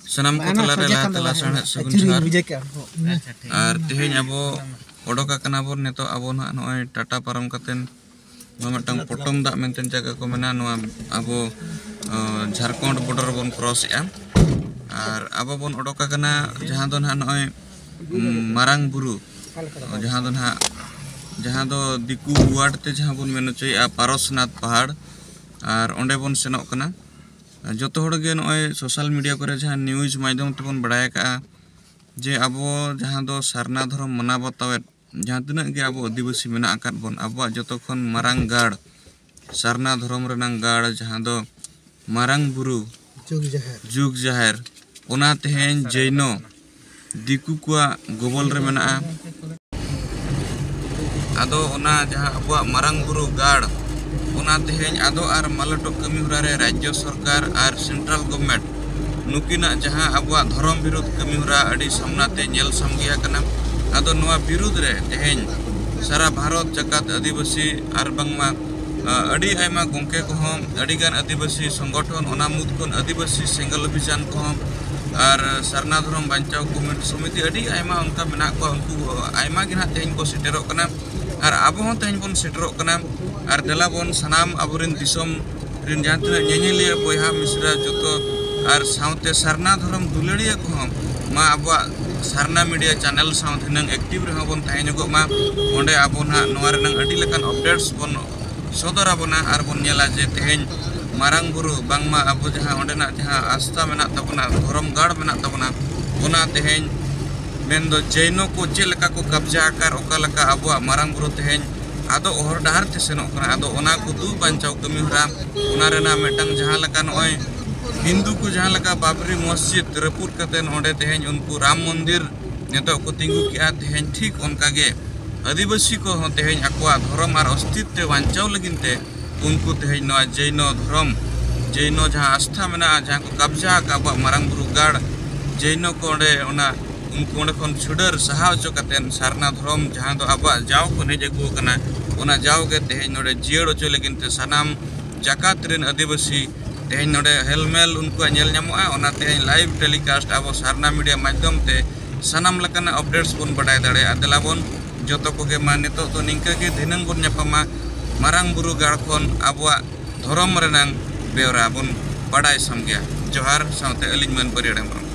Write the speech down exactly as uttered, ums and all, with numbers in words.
ᱥᱟᱱᱟᱢ ᱠᱚ ᱛᱟᱞᱟᱨᱮ ᱞᱟᱦᱟ ᱛᱮ ᱞᱟᱥᱟᱲᱦᱮᱫ ᱥᱟᱹᱜᱩᱱ ᱡᱚᱦᱟᱨ᱾ ᱟᱨ ᱛᱮᱦᱮᱧ ᱟᱵᱚ ᱚᱰᱚᱠ ᱟᱠᱟᱱᱟ ᱵᱚᱱ ᱱᱤᱛᱚᱜ, ᱟᱵᱚ ᱱᱟᱦᱟᱜ ᱱᱚᱜᱼᱚᱭ ᱴᱟᱴᱟ ᱯᱟᱨᱚᱢ ᱠᱟᱛᱮᱱ ᱱᱚᱣᱟ ᱢᱤᱫᱴᱟᱝ ᱯᱚᱴᱚᱢ ᱫᱟᱜ ᱢᱮᱱᱛᱮ ᱡᱟᱭᱜᱟ ᱠᱚ ᱢᱮᱱᱟᱜᱼᱟ, ᱱᱚᱣᱟ ᱟᱵᱚ, ᱟᱸ, ᱡᱷᱟᱲᱠᱷᱚᱸᱰ border ᱵᱚᱱ cross ᱮᱜᱼᱟ᱾ ᱟᱨ ᱟᱵᱚ ᱵᱚᱱ ᱚᱰᱚᱠ ᱟᱠᱟᱱᱟ ᱡᱟᱦᱟᱸ ᱫᱚ ᱱᱟᱦᱟᱜ ᱱᱚᱜᱼᱚᱭ, ᱩᱸ, ᱢᱟᱨᱟᱝ ᱵᱩᱨᱩ, ᱡᱟᱦᱟᱸ ᱫᱚ ᱱᱟᱦᱟᱜ, ᱡᱟᱦᱟᱸ ᱫᱚ ᱫᱤᱠᱩ word ᱛᱮ ᱡᱟᱦᱟᱸ ᱵᱚᱱ ᱢᱮᱱ ᱦᱚᱪᱚᱭᱮᱜᱼᱟ ᱯᱟᱨᱚᱥᱱᱟᱛᱷ ᱯᱟᱦᱟᱲ, ᱟᱨ ᱚᱸᱰᱮ ᱵᱚᱱ ᱥᱮᱱᱚᱜ ᱠᱟᱱᱟ᱾ ᱡᱚᱛᱚ ᱦᱚᱲ ᱜᱮ ᱱᱚᱜᱼᱚᱭ social media ᱠᱚᱨᱮ ᱡᱟᱦᱟᱸ news ᱢᱟᱫᱽᱫᱷᱚᱢ ᱛᱮᱵᱚᱱ ᱵᱟᱲᱟᱭ ᱟᱠᱟᱜᱼᱟ ᱡᱮ ᱟᱵᱚ ᱡᱟᱦᱟᱸ ᱫᱚ ᱥᱟᱨᱱᱟ ᱫᱷᱚᱨᱚᱢ ᱢᱟᱱᱟᱣ ᱵᱟᱛᱟᱣᱮᱫ ᱡᱟᱦᱟᱸ ᱛᱤᱱᱟᱹᱜ ᱜᱮ ᱟᱵᱚ ᱟᱹᱫᱤᱵᱟᱹᱥᱤ ᱢᱮᱱᱟᱜ ᱟᱠᱟᱫ ᱵᱚᱱ, ᱟᱵᱚᱣᱟᱜ ᱡᱚᱛᱚ ᱠᱷᱚᱱ ᱢᱟᱨᱟᱝ ᱜᱟᱲ, ᱥᱟᱨᱱᱟ ᱫᱷᱚᱨᱚᱢ ᱨᱮᱱᱟᱝ ᱜᱟᱲ, ᱡᱟᱦᱟᱸ ᱫᱚ ᱢᱟᱨᱟᱝ ᱵᱩᱨᱩ ᱡᱩᱜᱽ ᱡᱟᱦᱮᱨ, ᱡᱩᱜᱽ ᱡᱟᱦᱮᱨ, ᱚᱱᱟ ᱛᱮᱦᱮᱧ ᱡᱮᱭᱱᱚ ᱫᱤᱠᱩ ᱠᱚᱣᱟᱜ ᱜᱚᱵᱚᱞ ᱨᱮ ᱢᱮᱱᱟᱜᱼᱟ᱾ ᱟᱫᱚ ᱚᱱᱟ ᱡᱟᱦᱟᱸ ᱟᱵᱚᱣᱟᱜ ᱢᱟᱨᱟᱝ ᱵᱩᱨᱩ ᱜᱟᱲ, ᱚᱱᱟ ᱛᱮᱦᱮᱧ ᱟᱫᱚ ᱟᱨ ᱢᱟᱞᱚᱴᱚᱜ ᱠᱟᱹᱢᱤ ᱦᱚᱨᱟ ᱨᱮ ᱨᱟᱡᱽᱡᱚ ᱥᱚᱨᱠᱟᱨ ᱟᱨ central government ᱱᱩᱠᱤᱱᱟᱜ ᱡᱟᱦᱟᱸ ᱟᱵᱚᱣᱟᱜ ᱫᱷᱚᱨᱚᱢ ᱵᱤᱨᱩᱫᱷ ᱠᱟᱹᱢᱤ ᱦᱚᱨᱟ ᱟᱹᱰᱤ ᱥᱟᱢᱱᱟ ᱛᱮ ᱧᱮᱞ ᱥᱟᱢᱜᱮ ᱟᱠᱟᱱᱟ᱾ ᱟᱫᱚ ᱱᱚᱣᱟ ᱵᱤᱨᱩᱫᱷ ᱨᱮ ᱛᱮᱦᱮᱧ ᱥᱟᱨᱟ ᱵᱷᱟᱨᱚᱛ ᱡᱟᱠᱟᱛ ᱟᱹᱫᱤᱵᱟᱹᱥᱤ ᱟᱨ ᱵᱟᱝᱢᱟ, ᱟ, ᱟᱹᱰᱤ ᱟᱭᱢᱟ ᱜᱚᱢᱠᱮ ᱠᱚᱦᱚᱸ, ᱟᱹᱰᱤᱜᱟᱱ ᱟᱹᱫᱤᱵᱟᱹᱥᱤ ᱥᱚᱝᱜᱚᱴᱷᱚᱱ, ᱚᱱᱟ ᱢᱩᱫᱽ ᱠᱷᱚᱱ ᱟᱹᱫᱤᱵᱟᱹᱥᱤ ᱥᱮᱸᱜᱮᱞ ᱚᱵᱷᱤᱡᱟᱱ ᱠᱚᱦᱚᱸ ᱟᱨ ᱥᱟᱨᱱᱟ ᱫᱷᱚᱨᱚᱢ ᱵᱟᱧᱪᱟᱣ ᱠᱚᱢᱤᱴᱤ ᱥᱚᱢᱤᱛᱤ ᱟᱹᱰᱤ ᱟᱭᱢᱟ ᱚᱱᱠᱟ ᱢᱮᱱᱟᱜ ᱠᱚᱣᱟ᱾ ᱩᱱᱠᱩ ᱟᱭᱢᱟ ᱜᱮ ᱱᱟᱦᱟᱜ ᱛᱮᱦᱮᱧ ᱠᱚ ᱥᱮᱴᱮᱨᱚᱜ ᱠᱟᱱᱟ ᱟᱨ ᱟᱵᱚ ᱦᱚᱸ ᱛᱮᱦᱮᱧ ᱵᱚᱱ ᱥᱮᱴᱮᱨᱚᱜ ᱠᱟᱱᱟ᱾ ᱟᱨ ᱫᱮᱞᱟ ᱵᱚᱱ ᱥᱟᱱᱟᱢ ᱟᱵᱚᱨᱮᱱ ᱫᱤᱥᱚᱢ ᱨᱮᱱ ᱡᱟᱦᱟᱸ ᱛᱤᱱᱟᱹᱜ ᱧᱮᱧᱮᱞᱤᱭᱟᱹ ᱵᱚᱭᱦᱟ ᱢᱤᱥᱨᱟ ᱡᱚᱛᱚ ᱟᱨ ᱥᱟᱶᱛᱮ ᱥᱟᱨᱱᱟ ᱫᱷᱚᱨᱚᱢ ᱫᱩᱞᱟᱹᱲᱤᱭᱟᱹ ᱠᱚᱦᱚᱸ ᱢᱟ ᱟᱵᱚᱣᱟᱜ ᱥᱟᱨᱱᱟ media channel ᱥᱟᱶ ᱫᱷᱤᱱᱟᱹᱝ active ᱨᱮᱦᱚᱸ ᱵᱚᱱ ᱛᱟᱦᱮᱸ ᱧᱚᱜᱚᱜ ᱢᱟ᱾ ᱚᱸᱰᱮ ᱟᱵᱚ ᱱᱟᱦᱟᱜ ᱱᱚᱣᱟ ᱨᱮᱱᱟᱝ ᱟᱹᱰᱤ ᱞᱮᱠᱟᱱ updates ᱵᱚᱱ ᱥᱚᱫᱚᱨ ᱟᱵᱚᱱᱟ ᱟᱨ ᱵᱚᱱ ᱧᱮᱞᱟ ᱡᱮ ᱛᱮᱦᱮᱧ ᱢᱟᱨᱟᱝ ᱵᱩᱨᱩ ᱵᱟᱝᱢᱟ ᱟᱵᱚ ᱡᱟᱦᱟᱸ ᱚᱸᱰᱮᱱᱟᱜ ᱡᱟᱦᱟᱸ ᱟᱥᱛᱷᱟ ᱢᱮᱱᱟᱜ ᱛᱟᱵᱚᱱᱟ, ᱫᱷᱚᱨᱚᱢ ᱜᱟᱲ ᱢᱮᱱᱟᱜ ᱛᱟᱵᱚᱱᱟ, ᱚᱱᱟ ᱛᱮᱦᱮᱧ ᱢᱮᱱᱫᱚ ᱡᱮᱭᱱᱚ ᱠᱚ ᱪᱮᱫ ᱞᱮᱠᱟ ᱠᱚ ᱠᱟᱵᱽᱡᱟ ᱟᱠᱟᱫ, ᱚᱠᱟ ᱞᱮᱠᱟ ᱟᱵᱚᱣᱟᱜ ᱢᱟᱨᱟᱝ ᱵᱩᱨᱩ ᱛᱮᱦᱮᱧ ᱟᱫᱚ ᱦᱚᱨ ᱰᱟᱦᱟᱨ ᱛᱮ ᱥᱮᱱᱚᱜ ᱠᱟᱱᱟ᱾ ᱟᱫᱚ ᱚᱱᱟ ᱠᱚ ᱫᱩ ᱵᱟᱧᱪᱟᱣ ᱠᱟᱹᱢᱤ ᱦᱚᱨᱟ, ᱚᱱᱟ ᱨᱮᱱᱟᱜ ᱢᱤᱫᱴᱟᱝ ᱡᱟᱦᱟᱸ ᱞᱮᱠᱟ ᱱᱚᱜᱼᱚᱭ ᱦᱤᱱᱫᱩ ᱠᱚ ᱡᱟᱦᱟᱸ ᱞᱮᱠᱟ ᱵᱟᱵᱨᱤ ᱢᱚᱥᱡᱤᱫ ᱨᱟᱹᱯᱩᱫ ᱠᱟᱛᱮ ᱚᱸᱰᱮ ᱛᱮᱦᱮᱧ ᱩᱱᱠᱩ ᱨᱟᱢ ᱢᱚᱱᱫᱤᱨ ᱱᱤᱛᱚᱜ ᱠᱚ ᱛᱤᱸᱜᱩ ᱠᱮᱜᱼᱟ, ᱛᱮᱦᱮᱧ ᱴᱷᱤᱠ ᱚᱱᱠᱟ ᱜᱮ ᱟᱹᱫᱤᱵᱟᱹᱥᱤ ᱠᱚᱦᱚᱸ ᱛᱮᱦᱮᱧ ᱟᱠᱚᱣᱟᱜ ᱫᱷᱚᱨᱚᱢ ᱟᱨ ᱚᱥᱛᱤᱛᱛᱚ ᱵᱟᱧᱪᱟᱣ ᱞᱟᱹᱜᱤᱫ ᱛᱮ ᱩᱱᱠᱩ ᱛᱮᱦᱮᱧ ᱱᱚᱣᱟ ᱡᱮᱭᱱᱚ ᱫᱷᱚᱨᱚᱢ, ᱡᱮᱭᱱᱚ ᱡᱟᱦᱟᱸ ᱟᱥᱛᱷᱟ ᱢᱮᱱᱟᱜᱼᱟ, ᱡᱟᱦᱟᱸ ᱠᱚ ᱠᱟᱵᱽᱡᱟ ᱟᱠᱟᱫ ᱟᱵᱚᱣᱟᱜ ᱢᱟᱨᱟᱝ ᱵᱩᱨᱩ ᱜᱟᱲ, ᱡᱮᱭᱱᱚ ᱠᱚ ᱚᱸᱰᱮ ᱚᱱᱟ ᱩᱱᱠᱩ ᱚᱸᱰᱮ ᱠᱷᱚᱱ ᱪᱷᱩᱰᱟᱹᱨ ᱥᱟᱦᱟ ᱦᱚᱪᱚ ᱠᱟᱛᱮ ᱥᱟᱨᱱᱟ ᱫᱷᱚᱨᱚᱢ ᱡᱟᱦᱟᱸ ᱫᱚ ᱟᱵᱚᱣᱟᱜ ᱡᱟᱣ ᱠᱷᱚᱱ ᱦᱮᱡ ᱟᱹᱜᱩ ᱟᱠᱟᱱᱟ, ᱚᱱᱟ ᱡᱟᱣ ᱜᱮ ᱛᱮᱦᱮᱧ ᱱᱚᱰᱮ ᱡᱤᱭᱟᱹᱲ ᱦᱚᱪᱚ ᱞᱟᱹᱜᱤᱫ ᱛᱮ ᱥᱟᱱᱟᱢ ᱡᱟᱠᱟᱛ ᱨᱮᱱ ᱟᱹᱫᱤᱵᱟᱹᱥᱤ ᱛᱮᱦᱮᱧ ᱱᱚᱰᱮ ᱦᱮᱞᱢᱮᱞ ᱩᱱᱠᱩᱣᱟᱜ ᱧᱮᱞ ᱧᱟᱢᱚᱜᱼᱟ, ᱚᱱᱟ ᱛᱮᱦᱮᱧ live telecast ᱟᱵᱚ ᱥᱟᱨᱱᱟ media ᱢᱟᱫᱽᱫᱷᱚᱢ ᱛᱮ ᱥᱟᱱᱟᱢ ᱞᱮᱠᱟᱱᱟᱜ updates ᱵᱚᱱ ᱵᱟᱰᱟᱭ ᱫᱟᱲᱮᱭᱟᱜᱼᱟ᱾ ᱫᱮᱞᱟ ᱵᱚᱱ ᱡᱚᱛᱚ ᱠᱚᱜᱮ ᱢᱟ ᱱᱤᱛᱚᱜ ᱫᱚ ᱱᱤᱝᱠᱟᱹ ᱜᱮ, ᱫᱷᱤᱱᱟᱹᱝ ᱵᱚᱱ ᱧᱟᱯᱟᱢᱟ᱾ ᱢᱟᱨᱟᱝ ᱵᱩᱨᱩ ᱜᱟᱲ ᱠᱷᱚᱱ ᱟᱵᱚᱣᱟᱜ ᱫᱷᱚᱨᱚᱢ ᱨᱮᱱᱟᱝ ᱵᱮᱣᱨᱟ ᱵᱚᱱ ᱵᱟᱰᱟᱭ ᱥᱟᱢᱜᱮᱭᱟ᱾ ᱡᱚᱦᱟᱨ, ᱥᱟᱶᱛᱮ ᱟᱹᱞᱤᱧ ᱢᱟᱹᱱ ᱵᱟᱹᱨᱤᱭᱟᱹᱲ ᱦᱮᱢᱵᱨᱚᱢ᱾